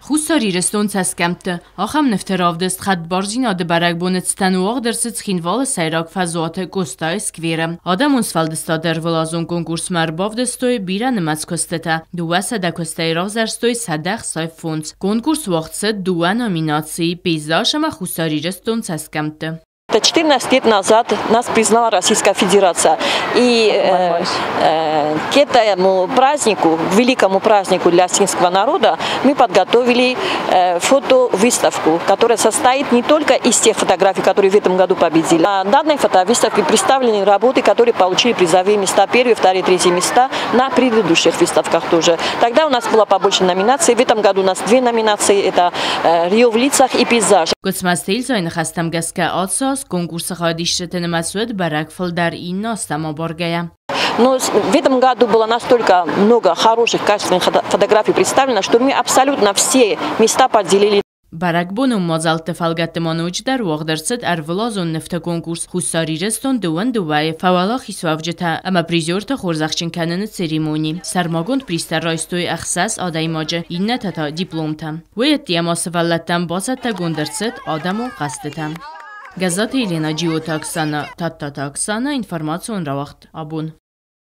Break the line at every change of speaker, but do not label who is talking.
Хуссар Ирыстон цӕсгӕмтты ахӕм нывты равдыст хӕдбардзинады бӕрӕгбоны цытӕн уагъд ӕрцыд Цхинвалы сӕйраг фӕзуаты Къостайы скверы. Адӕмон сфӕлдыстады ӕрвылазон конкурсмӕ ӕрбавдыстой бирӕнымӕц куыстытӕ. 200 куыстӕй равзӕрстой 165. Конкурс уагъд цыд дыууӕ номинацийы пейзаж ӕмӕ Хуссар Ирыстон цӕсгӕмтты.
14 лет назад нас признала Российская Федерация. И к этому празднику, великому празднику для осетинского народа, мы подготовили фотовыставку, которая состоит не только из тех фотографий, которые в этом году победили. На данной фотовыставке представлены работы, которые получили призовые места, первые, вторые, третьи места на предыдущих выставках тоже. Тогда у нас было побольше номинаций. В этом году у нас две номинации. Это «Рио в лицах» и «Пейзаж».
Гуыцмӕзты Эльзайы ныхӕстӕм гӕсгӕ ацы аз конкурсы хайадисджыты нымӕц уыд бӕрӕг фылдӕр иннӕ азтӕм абаргӕйӕ.
Но в этом году было настолько много хороших, качественных фотографий представлено, что мы абсолютно все места поделили.
Бӕрӕгбонон мадзӕлтты фӕлгӕтты ма ноджыдӕр уагъд ӕрцыд ӕрвылазон нывты конкурс Хуссар Ирыстон дыууын дыууӕйы фӕуӕлахизуӕвджытӕ ӕмӕ призерты хорзӕхджын кӕныны церемони. Сӕрмагонд призтӕ райстой ӕхсӕз адӕймаджы, иннӕтӕ та дипломтӕ. Уый ӕдде ма сывӕллӕттӕн бацӕттӕгонд ӕрцыд адӕмон хъӕзтытӕ. Гӕззаты Елена, Джиоты Оксана, Тадтаты Оксана, информацион рауагъд Абон.